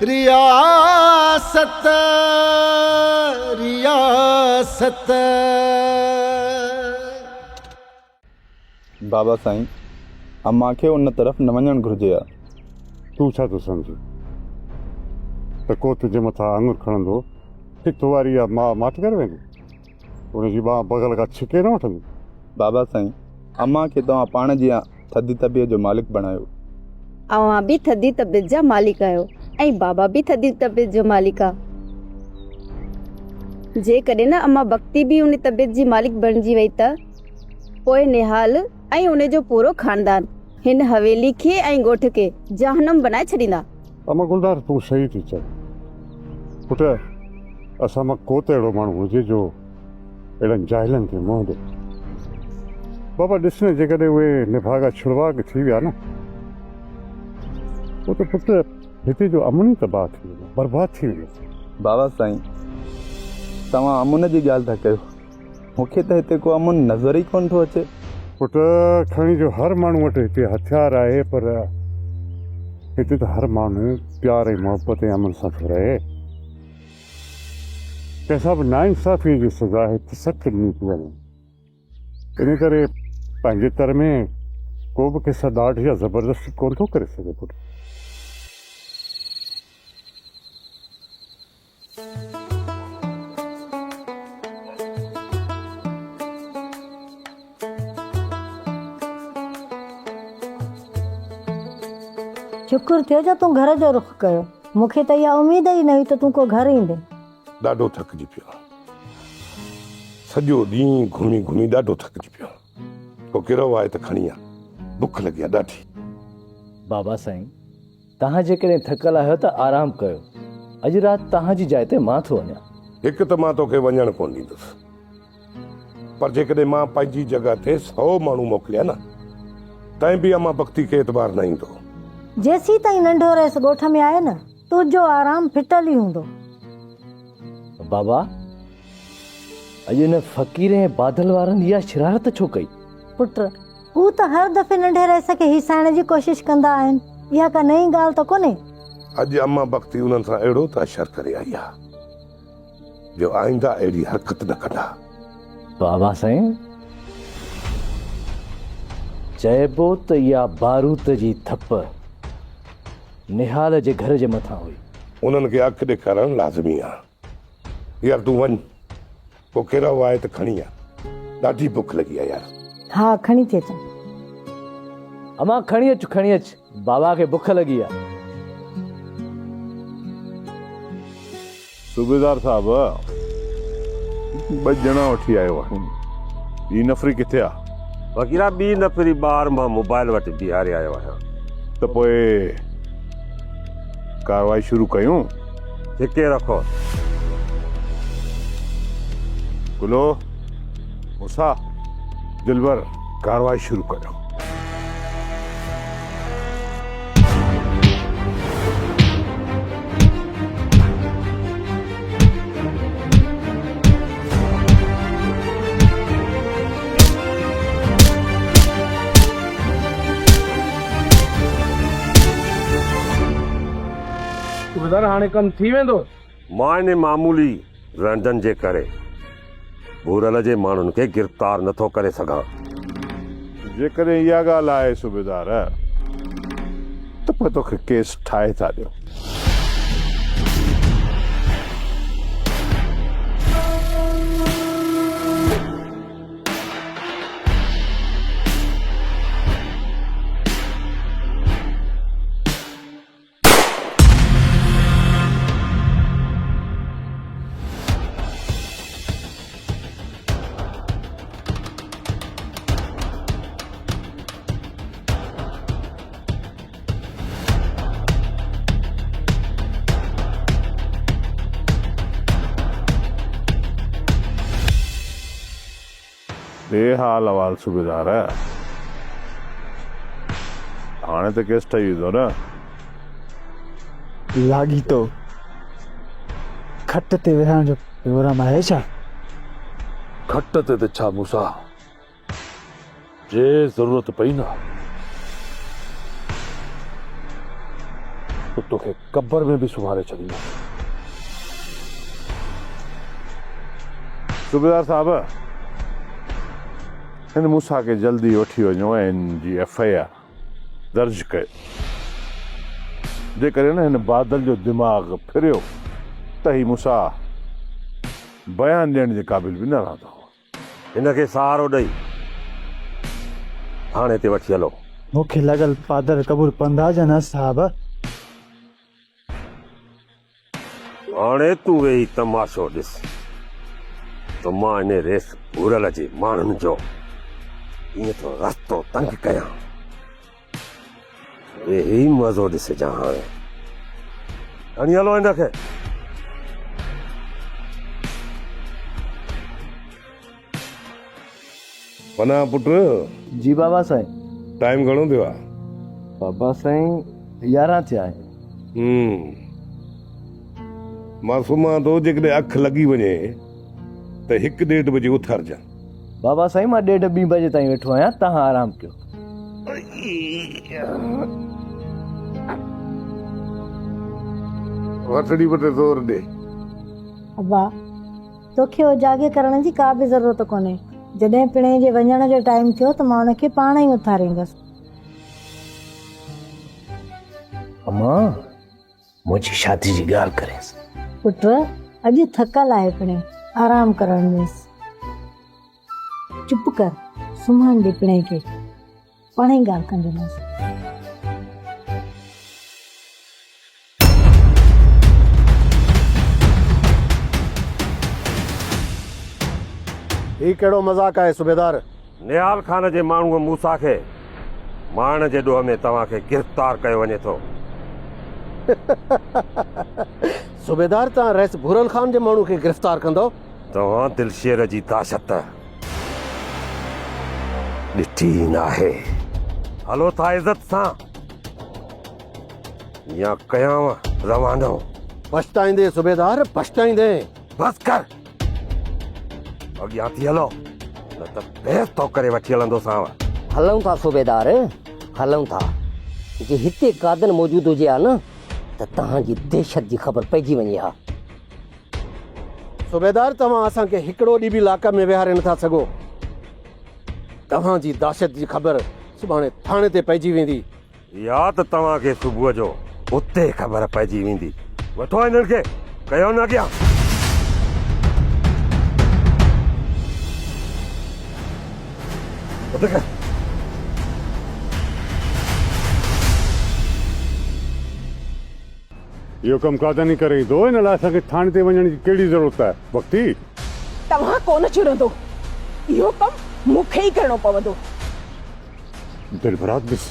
رياست رياست. بابا سائين، امان کي ان طرف نه وڃڻ گهرجي ها. تون ڇا ٿو سمجهين ته ڪو تنهنجي مٿان آڱر کڻندو ته تو واري اها ماء ماٺ ڪري ويندي؟ ان جي ٻانهن بغل کان ڇڪي نه وٺندي؟ بابا سائين، امان کي توهان پاڻ جيان ٿڌي طبيعت جو مالڪ بڻايو. اوهان به ٿڌي طبيعت جا مالڪ آهيو ۽ بابا به ٿڌي طبيعت جو مالڪ آ. جيڪڏهن نه امان بختي به ان طبيعت جي مالڪ بڻجي وئي ته پوء نهال ۽ ان جو پورو خاندان هن حويلي کي ۽ ڳوٺ کي جهنم بنائي ڇڏيندا. اما گلدار تون صحيح ٿي چئين. پٽ اسان مان ڪو ته اهڙو ماڻهو هجي جو اهڙن جاهلن کي منهن ڏي. بابا ڏس نه جيڪڏهن اهي نڀاڳا ڇڙواڳ ٿي ويا نه پوء ته پٽ هتي جو امن ئي تباهه ٿي ويندو، برباد ٿي ويندو. بابا سائين توهان امن جي ڳالهه ٿا ڪيو. مون کي ته هتي ڪو امن نظر ئي ڪونه ٿو اچي. پٽ کڻي جو هر ماڻهو وٽ هتي هٿيار آهي پر هتي ته هر ماڻهو پيار ۽ محبت ۽ امن سان ٿو رهي. ڪنهن سان به ناانصافيء جي سزا هت سخت ڏني ٿي وڃي. ان ڪري پنهنجي تر ۾ ڪو به ڪنهن سان ڏاڍ يا زبردستي ڪونه ٿو ڪري سگهي پٽ. شڪر ٿيو جو تون گهر جو رخ ڪيو. مون کي ته اها اميد ئي نه هئي ته تون ڪو گهر ايندين. ڏاڍو ٿڪجي پيو آهيان. سڄو ڏينهن گهمي گهمي ڏاڍو ٿڪجي پيو آهيان. ڪو ڪرهو آهي ته کڻي آ. بک لڳي آهي ڏاڍي. بابا سائين، توهان جيڪڏهن ٿڪل آهيو ته آرام ڪيو. اڄ رات توهان جي جاء تي مان ٿو وڃان. هڪ ته مان توکي وڃڻ ڪونه ڏيندس. پر جيڪڏهن مان پنهنجي جڳهه تي سئو ماڻهو موڪليان نه، تنهن به امان بختي کي اعتبار نه ايندو. جيسيتائين ننڍو رئيس ڳوٺ ۾ آهي نه، تنهنجو آرام ڦٽل ئي هوندو. بابا، اڄ ان فقير ۽ بادل وارن اها شرارت ڇو ڪئي؟ پٽ، هو ته هر دفعي ننڍي رئيس کي هيسائڻ جي ڪوشش ڪندا آهن. اها ڪا نئين ڳالهه ته ڪونهي. اڄ امان بختي انهن سان اهڙو ته حشر ڪري آئي آهي، جو آئنده اهڙي حرڪت نه ڪندا. بابا سائين، چئبو ته اها باروت جي ٿپ نهال جي گهر جي مٿان هئي. انهن کي اک ڏيکارڻ لازمي آهي. يار تون وڃ، ڪو ڪرايو آهي ته کڻي آ، ڏاڍي بک لڳي آ يار. ها کڻي ٿي اچان. امان کڻي اچ کڻي اچ، بابا کي بک لڳي آ. صوبيدار صاحب، ٻه ڄڻا وٺي آيو آهين، ٻي نفري ڪٿي آ؟ فقيرا ٻي نفري ٻاهر مان موبائل وٽ بيهاري آيو آهيان. ته پوء ڪارروائي شروع ڪيون؟ ڇڪي رکو. گلو، موسيٰ، دلبر، ڪارروائي شروع ڪريو. صوبيدار هاڻي ڪم ٿي ويندو. مان ان معمولي رنڊن جي ڪري ڀورل جي ماڻهن کي گرفتار نٿو ڪري سگهان. جيڪڏهن اها ڳالهه آهي صوبيدار ته پوء توکي ڪيس ٺاهي ٿا ڏيون. ڏي حال احوال صوبيدار. هاڻي ته ڪيس ٺهي ويندو نه. لاڳيتو کٽ تي ويهڻ جو پروگرام آهي ڇا؟ کٽ تي ته ڇا موسيٰ، جي ضرورت پئي نه ته توکي قبر ۾ به سمهاري ڇڏيندس. صوبيدار صاحب، هن موسيٰ کي جلدي وٺي وڃو ۽ هن جي ايف I R درج ڪيو. جيڪڏهن نه هن بادل جو دماغ ڦريو ته هي موسيٰ بيان ڏيڻ جي قابل به نه رهندو. هن کي سهارو ڏئي ٿاڻي تي وٺي هلو. مون کي لڳل پادر قبول پوندا يا نه صاحب؟ هاڻي تون ويهي تماشو ڏس ته مان انهي ريس ڀورل جي ماڻهن جو ڪيئن ٿو رستو تنگ ڪيان. ويهي مزو ڏسجان هاڻي. کڻي هلو هن کي. پناهه پٽ. جي بابا سائين. ٽائيم گهڻو ٿيو آ؟ بابا سائين 11 ٿيا آهن. هم. مان سمهان ٿو جيڪڏهن اک لڳي وڃي ته هڪ ڏيڍ بجي اٿارجان. بابا سائين مان ڏيڍ ٻين بجي تائين ويٺو آهيان توهان آرام ڪيو. وٺڙي پٽ زور ڏي. ابا توکي اوجاڳي ڪرڻ جي ڪا به ضرورت ڪونهي. جڏهن پڻهين جي وڃڻ جو ٽائيم ٿيو ته مان ان کي پاڻ ئي اٿاريندس. امان منهنجي شادي جي ڳالهه ڪرينس. پٽ اڄ ٿڪل آهي پڻهين آرام ڪرڻ ڏينس. چپ ڪر سمهڻ ڏي پڻهين کي پاڻ ئي ڳالهه ڪنديمانس. هي ڪهڙو مذاق آهي صوبيدار؟ نهال خان جي ماڻهوء موسيٰ کي مارڻ جي ڏوهه ۾ توهان کي گرفتار ڪيو وڃي ٿو. صوبيدار توهان رئيس ڀورل خان جي ماڻهو کي گرفتار ڪندؤ؟ توهان دلشير جي دهشت ڏٺي ئي ناهي. هلو ٿا عزت سان يا ڪيانء روانو. پڇتائيندين صوبيدار پڇتائيندين. بس ڪر اڳيان ٿي هلو نه ته بيس تو ڪري وٺي هلندوسانء. هلون ٿا صوبيدار هلون ٿا. جي هتي قادن موجود هجي ها نه ته توهان جي دهشت جي خبر پئجي وڃي ها. صوبيدار توهان اسان کي هڪڙو ڏينهن به لاڪ ۾ ويهاري نٿا سگهو. توهان جي دهشت جي خبر سڀاڻي ٿاڻي تي پئجي ويندي. يا ته توهان کي صبح جو اتي خبر پئجي ويندي. وٺو هنن کي، ڪيو نه اڳيان. اٿ ڪر. اهو ڪم قادن ئي ڪري ايندو، ان لاء اسان کي ٿاڻي تي وڃڻ جي ڪهڙي ضرورت آهي؟ بختي! توهان ڪونه چرندو، اهو ڪم مون کي ئي ڪرڻو پوندو. دلمراد ڏس،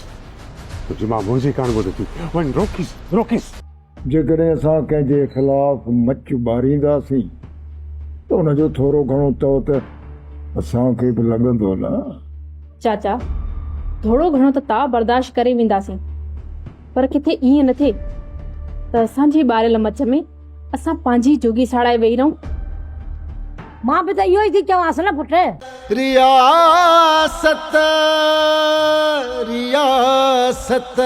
تنهنجي ماء منهنجي ڪانه ٻڌي ٿي، وڃ روڪيس، روڪيس. جيڪڏهن اسان ڪنهن جي خلاف مچ ٻارينداسين ته ان جو ٿورو گهڻو تئو ته اسان کي به لڳندو نه. چاچا، ٿورو گهڻو ته تاء برداشت ڪري وينداسين، پر ڪٿي ائين نه ٿئي ته اسان جي ٻاريل مچ ۾ اسان پنهنجي جوڳي ساڙائي ويهي رهون. مان به ته اهو ئي ٿي چوانس نه پٽ. رياست رياست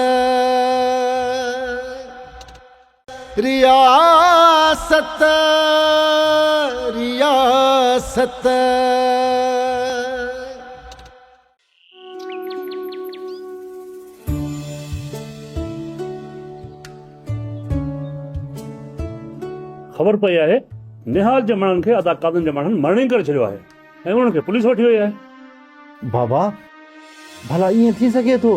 رياست رياست. خبر پئي آهي نهال جي ماڻهن کي ادا قادن جي ماڻهن مرڻينگ ڪري ڇڏيو آهي ۽ انهن کي پوليس وٺي وئي آهي. بابا ڀلا ائين ٿي سگهي ٿو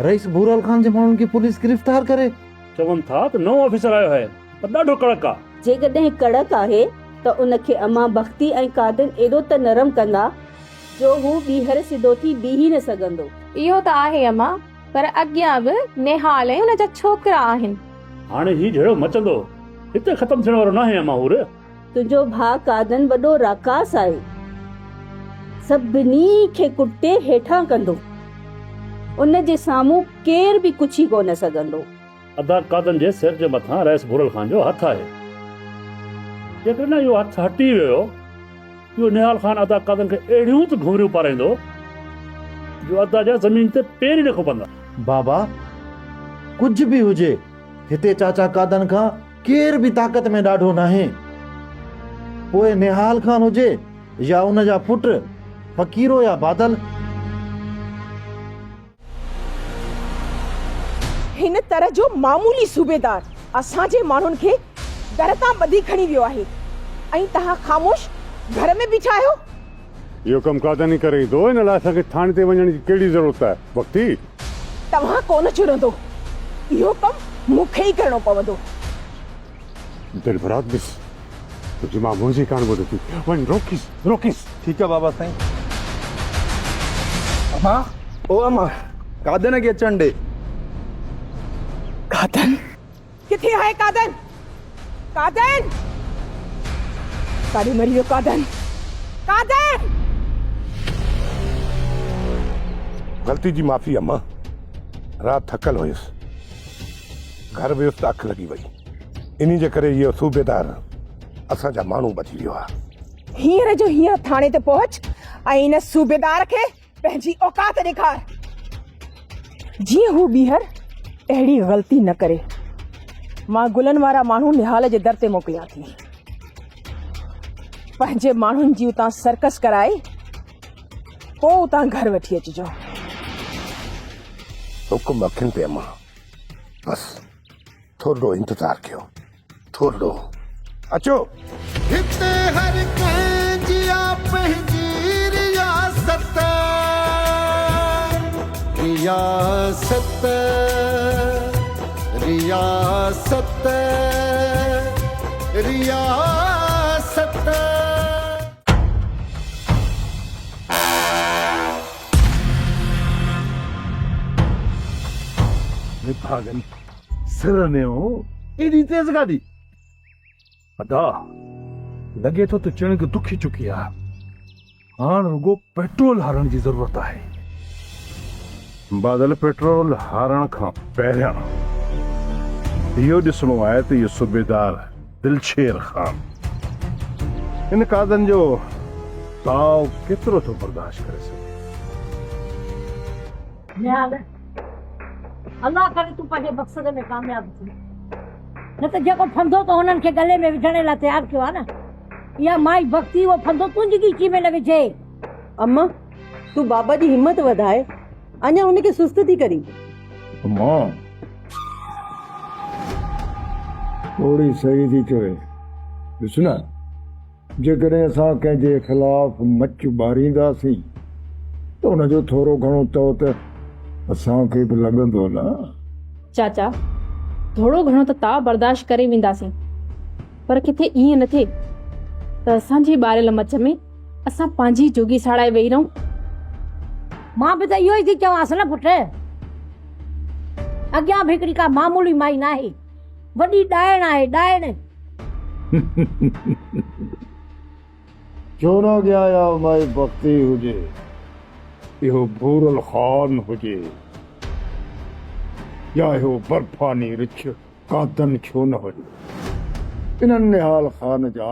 رئيس ڀورل خان جي ماڻهن کي پوليس گرفتار ڪري؟ چون ٿا ته نئون آفيسر آيو آهي پر ڏاڍو ڪڙڪ آ. جيڪڏهن ڪڙڪ آهي ته ان کي امان بختي ۽ قادن ايڏو ته نرم ڪندا جو هو ٻيهر سڌو ٿي بيهي نه سگهندو. اهو ته آهي امان، پر اڳيان به نهال ۽ ان جا ڇوڪرا آهن. هاڻي هي جهيڙو مچندو، هتي ختم ٿيڻ وارو ناهي امان حور. تنهنجو ڀاء قادن وڏو راڪاس آهي. سڀني کي ڪٽي هيٺان ڪندو. ان جي سامهون ڪير به ڪڇي ڪونه سگهندو. ادا قادن جي سر جي مٿان رئيس ڀورل خان جو هٿ آهي. جيڪڏهن اهو هٿ هٽي ويو، اهو نهال خان ادا قادن کي اهڙيون ته گهمريون پارائيندو جو ادا جا زمين تي پير ئي نه کوپندا. بابا، ڪجهه به هجي، هتي چاچا قادن کان ڪير به طاقت ۾ ڏاڍو ناهي. پوء نهال خان هجي يا ان جا پٽ فقيرو يا بادل. هن تر جو معمولي صوبيدار اسان جي ماڻهن کي در تان ٻڌي کڻي ويو آهي ۽ توهان خاموش گهر ۾ بيٺا آهيو؟ اهو ڪم قادن ئي ڪري ايندو، ان لاء اسان کي ٿاڻي تي وڃڻ جي ڪهڙي ضرورت آهي؟ بختي! توهان ڪونه چرندو، اهو ڪم مون کي ئي ڪرڻو پوندو. دلمراد ڏس، تنهنجي ماء منهنجي ڪانه ٻڌي ٿي، وڃ روڪيس، روڪيس. ٺيڪ آهي بابا سائين. اما، او اما، قادن کي اچڻ ڏي. قادن! ڪٿي آهي قادن؟ قادن! ڪاڏي مري ويو قادن؟ قادن! غلطي جي معافي اما، رات ٿڪل هيس، گهر ويس ته اک لڳي وئي، انهي جي ڪري اهو صوبيدار اسان جا ماڻهو ٻڌي ويو آهي. هينئر جو هينئر ٿاڻي تي پهچ ۽ ان صوبيدار کي پنهنجي اوقات ڏيکار، جيئن هو ٻيهر اهڙي غلطي نه ڪري. مان گلن وارا ماڻهو نهال جي در تي موڪليان ٿي. پنهنجي ماڻهن جي اتان سرڪس ڪرائي پوء اتان گهر وٺي اچجو. حڪم اکين تي امان، بس ٿورڙو انتظار ڪيو. ٿورڙو اچو. هتي هر ڪنهن جي آ پنهنجي رياست، رياست، رياست، رياست. نڀاڳن سر نيو ايڏي تيز گاڏي. ادا لڳي ٿو ته چڻنگ دکي چڪي آ هاڻ رڳو پيٽرول هارڻ جي ضرورت آهي. بادل پيٽرول هارڻ کان پهريان اهو ڏسڻو آهي ته اهو صوبيدار دلشير خان ان قادن جو تاء ڪيترو ٿو برداشت ڪري سگهي. نهال، الله ڪري تون پنهنجي مقصد ۾ ڪامياب ٿين. نه ته جيڪو ڦندو تو هنن کي ڳلي ۾ وجهڻ لاء تيار ڪيو آهي نه، اها مائي بختي اهو ڦندو تنهنجي ڳچي ۾ نه وجهي. اما، تون بابا جي همت وڌاء، اڃا هن کي سست ٿي ڪرين. اما، پوڙهي صحيح ٿي چوي. ڏس نه، جيڪڏهن اسان ڪنهن جي خلاف مچ ٻارينداسين ته ان جو ٿورو گهڻو تئو ته اسان کي به لڳندو نه. چاچا، ٿورو گهڻو ته تاء برداشت ڪري وينداسين، پر ڪٿي ائين نه ٿئي ته اسان جي ٻاريل مچ ۾ اسان پنهنجي جوڳي ساڙائي ويهي رهون. مان به ته اهو ئي ٿي چوانس نه پٽ. اڳيان به هڪڙي ڪا معمولي مائي ناهي. وڏي ڏائڻ آهي، ڏائڻ. ڇو نه اڳيان اها مائي بختي هجي، اهو ڀورل خان هجي يا اهو برفاني رڇ قادن ڇو نه هجي. انهن نهال خان جا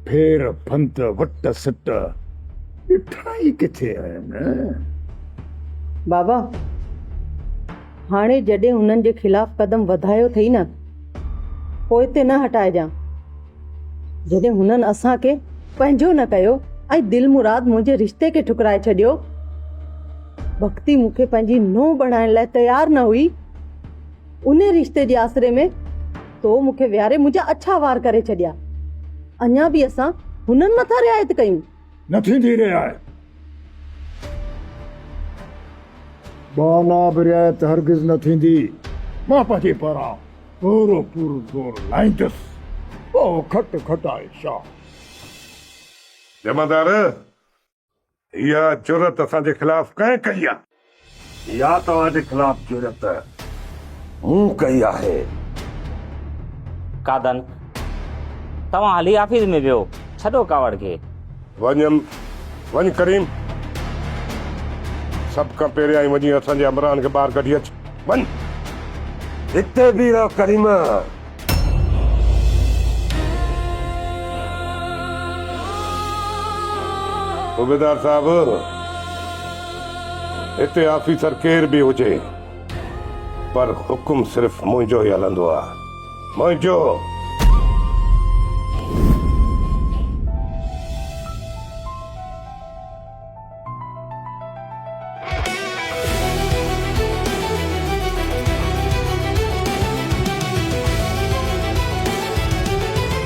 ڦير ڦند وٽ سٽ ڏٺا ئي ڪٿي آهن. بابا! هاڻي جڏهن هنن جي خلاف قدم وڌايو اٿئي نه، پوئتي نه هٽائجان. جڏهن هنن اسان کي پنهنجو نه ڪيو ۽ دلمراد منهنجي رشتي کي ٺڪرائي ڇڏيو، بختي مون کي پنهنجي نونهن بڻائڻ لاء تيار نه هئي، انهي رشتي جي آسري ۾ تو مون کي ويهاري منهنجا اڇا وار ڪري ڇڏيا. اڃا به اسان هنن مٿان رعايت ڪيون؟ نه ٿيندي رعايت. ٻانها به رعايت هرگز نه ٿيندي. مان پنهنجي پاران پورو پورو زور لائيندس. پوء کٽ کٽائي شاهه. جمعدار، اها جرئت اسان جي خلاف ڪنهن ڪئي آهي؟ اها توهان جي خلاف جرئت مون ڪئي آهي. قادن، توهان هلي آفيس ۾ ويهو، ڇڏو ڪاوڙ کي. وڃ وڃ ڪريم، سڀ کان پهريائين وڃي اسان جي همراهن کي ٻاهر ڪڍي اچ، وڃ. هتي بيهه رهه ڪريم. صوبيدار صاحب، هتي آفيسر ڪير به هجي، پر حڪم صرف منهنجو ئي هلندو آ، منهنجو.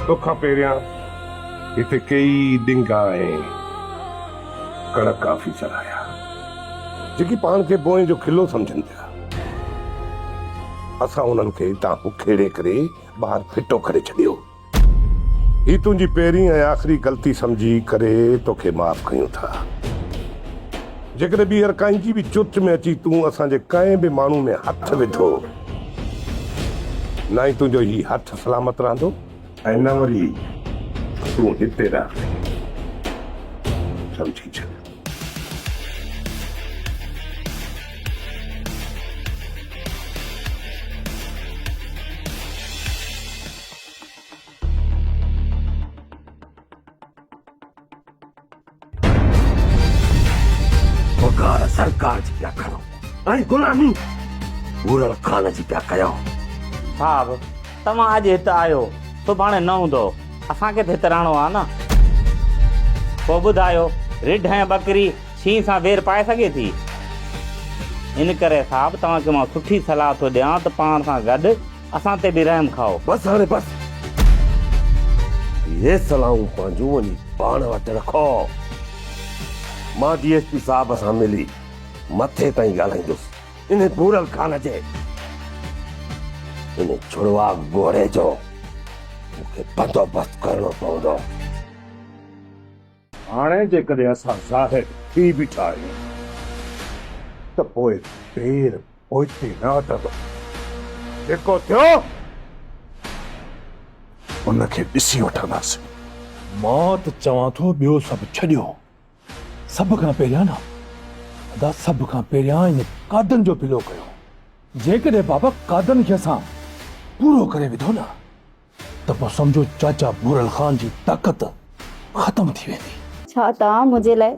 توکان پهريان هتي ڪيئي ڏنگا ۽ ڪڙڪ آفيسر آيا، جيڪي پاڻ کي بوئين جو کلو سمجهن پيا. اسان انهن کي هتان اکيڙي ڪري ٻاهر ڦٽو ڪري ڇڏيو. هي تنهنجي پهرين ۽ آخري غلطي سمجهي ڪري توکي معاف ڪيون ٿا. جيڪڏهن ٻيهر ڪنهن جي به چرچ ۾ اچي تون اسان جي ڪنهن به ماڻهو ۾ هٿ وڌو، نه ئي تنهنجو هي هٿ سلامت رهندو ۽ نه وري تون هتي رهندين. سمجهي ڇڏ. پگهار سرڪار جي پيا کڻو ۽ غلامي ڀورل خان جي پيا ڪيو. صاحب توهان اڄ هت آهيو سڀاڻي نه هوندؤ اسان کي ته هت رهڻو آهي نه. پوء ٻڌايو رڍ ۽ ٻڪري شينهن سان وير پائي سگهي ٿي؟ ان ڪري صاحب توهان کي مان سٺي صلاح ٿو ڏيان ته پاڻ سان گڏ اسان تي به رحم کائو. بس هاڻي بس. اهي صلاحون پنهنجون وڃي پاڻ وٽ رکو. مان ڊي ايس پي صاحب سان ملي مٿي تائين ڳالهائيندس. انهي ڀورل خان جي انهي ڇڙواڳ گهوڙي جو مون کي بندوبست ڪرڻو پوندو. هاڻي جيڪڏهن اسان ظاهر ٿي بيٺا آهيون ته پوء پير پوئتي نه هٽندو. جيڪو ٿيو ان کي ڏسي وٺنداسين. مان ته چوان ٿو ٻيو سڀ ڇڏيو، سڀ کان پهريان نه ادا سڀ کان پهريان ان قادن جو پلو ڪيو. جيڪڏهن بابا قادن کي اسان پورو ڪري وڌو نه ته پوء سمجهو چاچا ڀورل خان جي طاقت ختم ٿي ويندي. ڇا توهان منهنجي لاء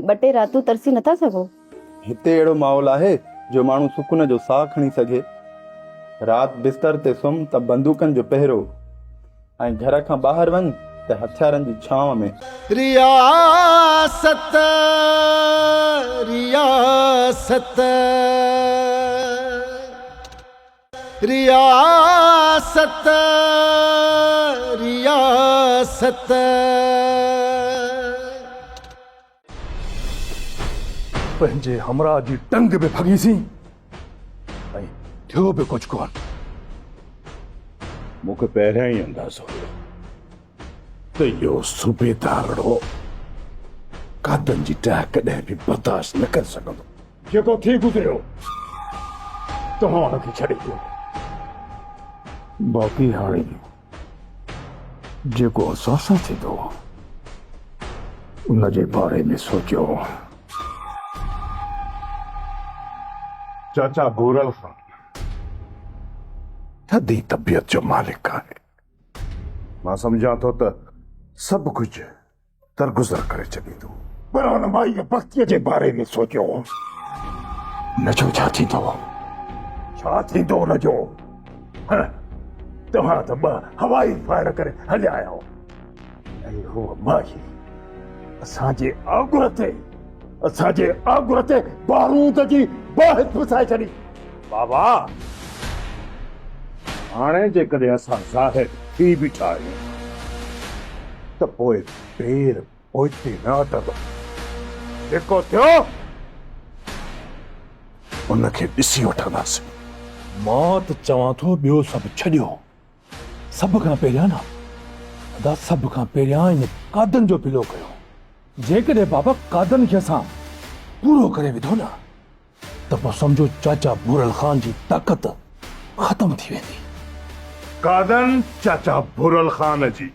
ٻه ٽي راتون ترسي نٿا سگهو؟ هتي اهڙو ماحول آهي جو ماڻهو سڪون جو ساهه کڻي سگهي. رات بستر تي سمهه ته بندوقن جو پهرو ۽ گهر کان ٻاهر وڃ ته هٿيارن جي ڇانو ۾. رياست رياست. رياست رياست. پنهنجي همراهه جي ٽنگ به ڀڳيسين ۽ ٿيو به ڪجهه ڪونه. مون کي پهريان ئي اندازو هيو ته اهو صوبيدارڙو قاتل جي ٽاهه ڪڏهن به برداشت نه ڪري سگهندو. جيڪو ٿي گذريو، توهان ان کي ڇڏي ڏيو. باقي هاڻي جيڪو اسان سان ٿيندو، ان جي باري ۾ سوچيو. چاچا گورل خان ٿڌي طبيعت جو مالڪ آهي. مان سمجهان ٿو ته سڀ ڪجهه درگذر ڪري ڇڏيندو. پر ان مائيء بختيء جي باري ۾ سوچيو. ان جو ڇا ٿيندو؟ ڇا ٿيندو ان جو؟ هه، توهان ته ٻه هوائي فائر ڪري هليا آيا آهيو ۽ هوء مائي اسان جي آڱر تي، اسان جي آڱر تي بارود جي باهه پسائي ڇڏي. بابا، هاڻي جيڪڏهن اسان ظاهر ٿي بيٺا آهيون ته پوء پير پوئتي نه هٽندو. جيڪو ٿيو ان کي ڏسي وٺنداسين. مان ته چوان ٿو ٻيو سڀ ڇڏيو، سڀ کان پهريان نه ادا سڀ کان پهريان ان قادن جو پلو ڪيو. جيڪڏهن بابا قادن کي اسان پورو ڪري وڌو نه ته پوء سمجهو چاچا ڀورل خان جي طاقت ختم ٿي ويندي. قادن چاچا ڀورل خان جي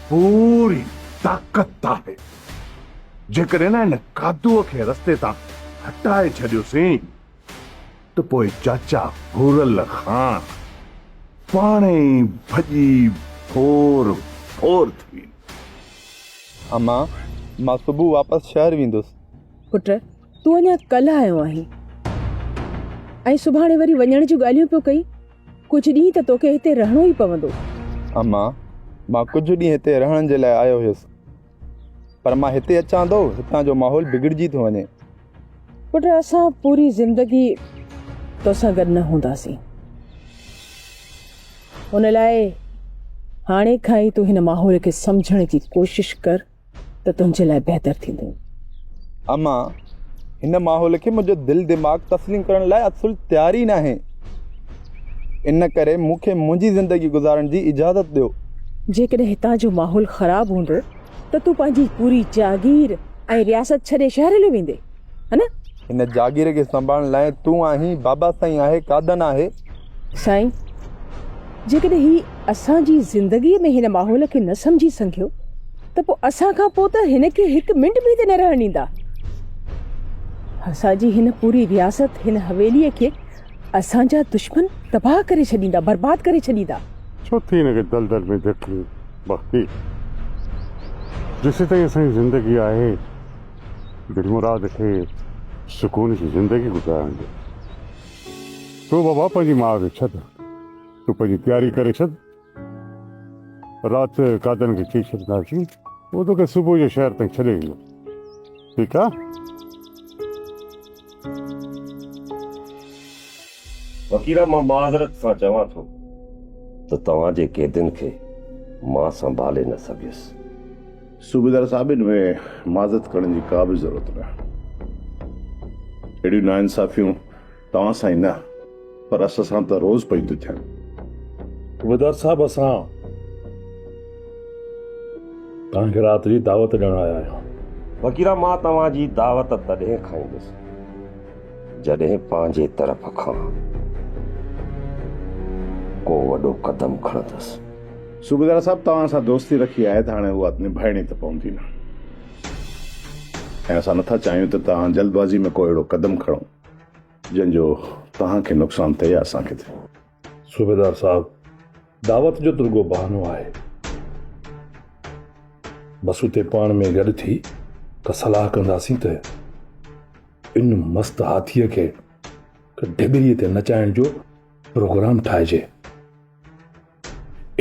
پوري طاقت آهي. جيڪڏهن نه هن قادوء کي رستي تان هٽائي ڇڏيوسين ته پوء چاچا ڀورل خان پاڻ ئي ڀڄي ڀور ڀور ٿي ويندو. امان، مان صبح واپس شهر ويندس. پٽ، تون اڃا ڪلهه آيو آهين. ۽ سڀاڻي وري وڃڻ جون ڳالهيون پيو ڪئين. ڪجهه ڏينهن ته توکي هتي رهڻو ئي پوندو. اما، مان ڪجهه ڏينهن هتي رهڻ جي لاء آيو هيس. پر مان هتي اچان ٿو، هتان جو ماحول بگڙجي ٿو وڃي. پٽ، اسان پوري زندگي توسان گڏ نه هونداسين. ان لاء هاڻي کان ئي تون هن ماحول کي سمجهڻ جي ڪوشش ڪر ته تنهنجي لاء بهتر ٿيندو. اما، هن ماحول کي منهنجو دل دماغ تسليم ڪرڻ لاء اصل تيار ئي ناهي. ان ڪري مون کي منهنجي زندگي گذارڻ جي اجازت ڏيو. جيڪڏهن هتان جو ماحول خراب هوندو ته تون پنهنجي پوري جاگير ۽ رياست ڇڏي شهر هليو ويندين، ها نه؟ هن جاگير کي سنڀالڻ لاء تون آهين، بابا سائين آهي، قادن آهي. سائين، جيڪڏهن هي اسان جي زندگيء ۾ هن ماحول کي نه سمجهي سگهيو ته پوء اسان کان پوء ته هن کي هڪ منٽ به هتي نه رهڻ ڏيندا. اسان جي هن پوري رياست، هن حويليء کي اسان جا دشمن تباهه ڪري ڇڏيندا، برباد ڪري ڇڏيندا. ڇو ٿي هن کي دلدل ۾ ڌڪين بختي؟ جيسيتائين اسان جي زندگي آهي، دلمراد کي سڪون جي زندگي گذارڻ ڏي. تون بابا پنهنجي ماء کي ڇڏ، تون پنهنجي تياري ڪري ڇڏ. رات قادن کي چئي ڇڏنداسين، هو توکي صبح جو شهر تائين ڇڏي ايندو. ٺيڪ آ؟ فقيرا مان معذرت سان چوان ٿو ته توهان جي قيدين کي مان سنڀالي نه سگهيس. صوبيدار صاحب ان ۾ معذرت ڪرڻ جي ڪا به ضرورت نه. اهڙيون ناانصافيون توهان سان ئي نه پر اسان سان ته روز پيون ٿيون ٿين. صوبيدار صاحب اسان توهان کي رات جي دعوت ڏيڻ آيا آهيون. فقيرا مان توهان جي دعوت تڏهن کائيندس جڏهن پنهنجي طرف کان ڪو وڏو قدم کڻندس. صوبيدار صاحب توهان سان دوستي رکي آهي ته هاڻي اها نڀائڻي ته پوندي نه ۽ اسان نٿا چاهيون ته توهان جلدبازي ۾ ڪو اهڙو قدم کڻو جنهن جو توهان کي نقصان ٿئي يا اسان کي ٿئي. صوبيدار صاحب دعوت جو ته رڳو بهانو آهي. بس اتي پاڻ ۾ گڏ ٿي ڪا صلاح ڪنداسين ته ان مست هاٿيء کي ڍٻريء تي نچائڻ جو پروگرام ٺاهجي.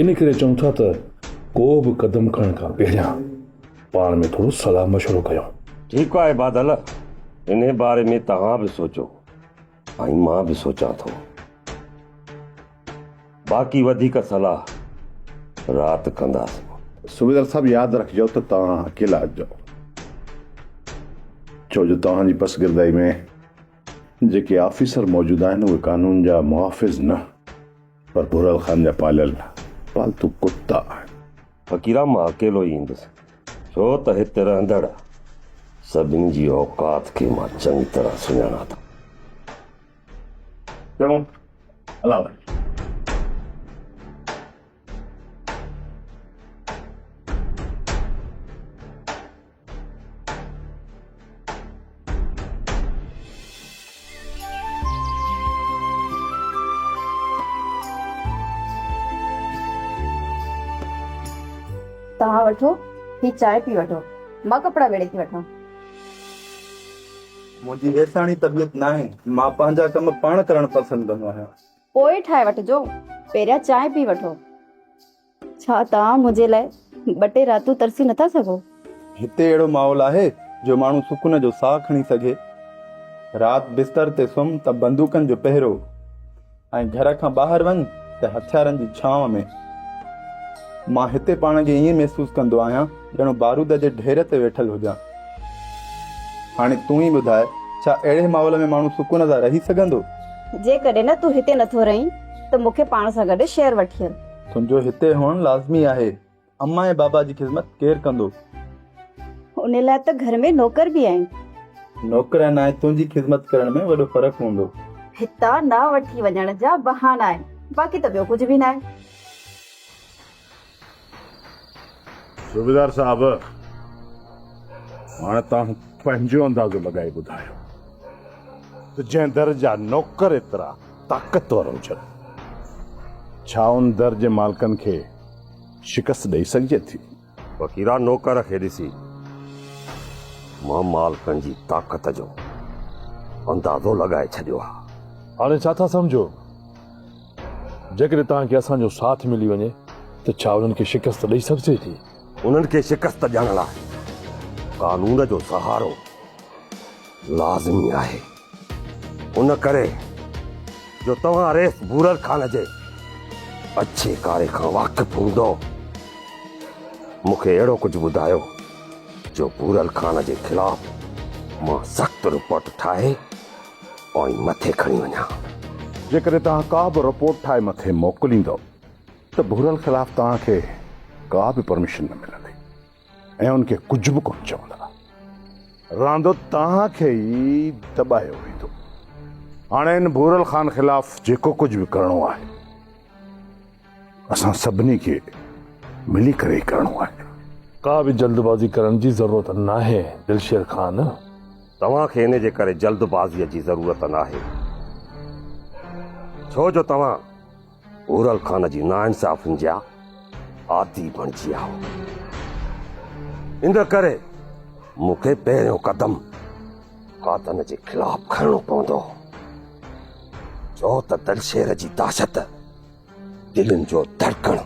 ان ڪري چئون ٿا ته ڪو به قدم کڻڻ کان پهريان پاڻ ۾ ٿورو صلاح مشورو ڪيون. ٺيڪ آهي بادل، انهي باري ۾ توهان به سوچو ۽ مان به سوچان ٿو. باقي وڌيڪ صلاح رات ڪنداسين. صوبيدار صاحب ياد رکجو ته توهان اڪيلا اچجو، ڇو جو توهان جي پسگردائي ۾ جيڪي آفيسر موجود آهن اهي قانون جا محافظ نه پر ڀورل خان جا پاليل پالتو ڪتا آهن. فقيرا مان اڪيلو ئي ايندس، ڇو ته هت رهندڙ سڀني جي اوقات کي مان چڱي طرح سڃاڻان ٿو. چڱو، الله حافظ. توهان وٺو هي چانهه پي وٺو مان ڪپڙا ويڙهي ٿي وٺان. منهنجي هيساڻي طبيعت ناهي، مان پنهنجا ڪم پاڻ ڪرڻ پسند ڪندو آهيان. پوء ٺاهي وٺجو، پهريان چانهه پي وٺو. ڇا توهان منهنجي لاء ٻه ٽي راتون ترسي نٿا سگهو؟ هتي اهڙو ماحول آهي جو ماڻهو سڪون جو ساهه کڻي سگهي. رات بستر تي سمهه ته بندوقن جو پهرو ۽ گهر کان ٻاهر وڃ ته هٿيارن جي ڇانو ۾. مان هتي پاڻ کي ائين محسوس ڪندو آهيان ڄڻ بارود جي ڍير تي ويٺل هجان. هاڻي تون ئي ٻڌاء ڇا اهڙي ماحول ۾ ماڻهو سڪون سان رهي سگهندو؟ جيڪڏهن نه تون هتي نٿو رهين ته مون کي پاڻ سان گڏ شهر وٺي هل. تنهنجو هتي هئڻ لازمي آهي. امان ۽ بابا جي خدمت ڪير ڪندو؟ ان لاء ته گهر ۾ نوڪر به آهن. نوڪرن ۽ تنهنجي خدمت ڪرڻ ۾ وڏو فرق هوندو. هتان نه وٺي وڃڻ جا بهانا آهن، باقي ته ٻيو ڪجهه به ناهي. صوبيدار صاحب، هاڻي توهان پنهنجو اندازو لڳائي ٻڌايو ته جنهن در جا نوڪر ايترا طاقتور هجن، ڇا ان در جي مالڪن کي شڪست ڏئي سگهجي ٿي؟ فقيرا نوڪر کي ڏسي مان مالڪن جي طاقت جو اندازو لڳائي ڇڏيو آ. هاڻي ڇا ٿا سمجهو؟ جيڪڏهن توهان کي اسان جو ساٿ ملي وڃي ته ڇا انهن کي شڪست ڏئي سگهجي ٿي؟ انهن کي شڪست ڏيڻ لاء قانون جو سهارو لازمي آهي. ان ڪري جو توهان رئيس ڀورل خان جي اڇي ڪاري کان واقف هوندؤ. مون کي اهڙو ڪجهه ٻڌايو جو ڀورل خان جي خلاف مان سخت رپورٽ ٺاهي ۽ مٿي کڻي وڃان. جيڪڏهن توهان ڪا به رپورٽ ٺاهي مٿي موڪليندؤ ته ڀورل خلاف توهان کي ڪا به پرميشن نه ملندي ۽ ان کي ڪجهه به ڪونه چوندا. راندو توهان کي ئي دٻايو ويندو. هاڻي ان ڀورل خان خلاف جيڪو ڪجهه به ڪرڻو آهي. اسان سڀني کي ملي ڪري ئي ڪرڻو آهي. ڪا به جلدبازي ڪرڻ جي ضرورت ناهي دلشير خان. توهان کي ان جي ڪري جلدبازيء جي ضرورت ناهي، ڇو جو توهان ڀورل خان جي ناانصافين جا عادي بڻجي ويا آهيو. ان ڪري مون کي پهريون قدم قاتن جي خلاف کڻڻو پوندو، ڇو ته دلشير جي دهشت دلين جو ڌڙڪڻ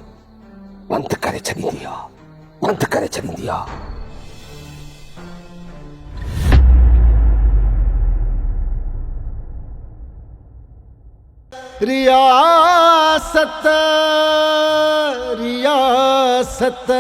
بند ڪري ڇڏيندي آ، بند ڪري ڇڏيندي آ. رياست رياست.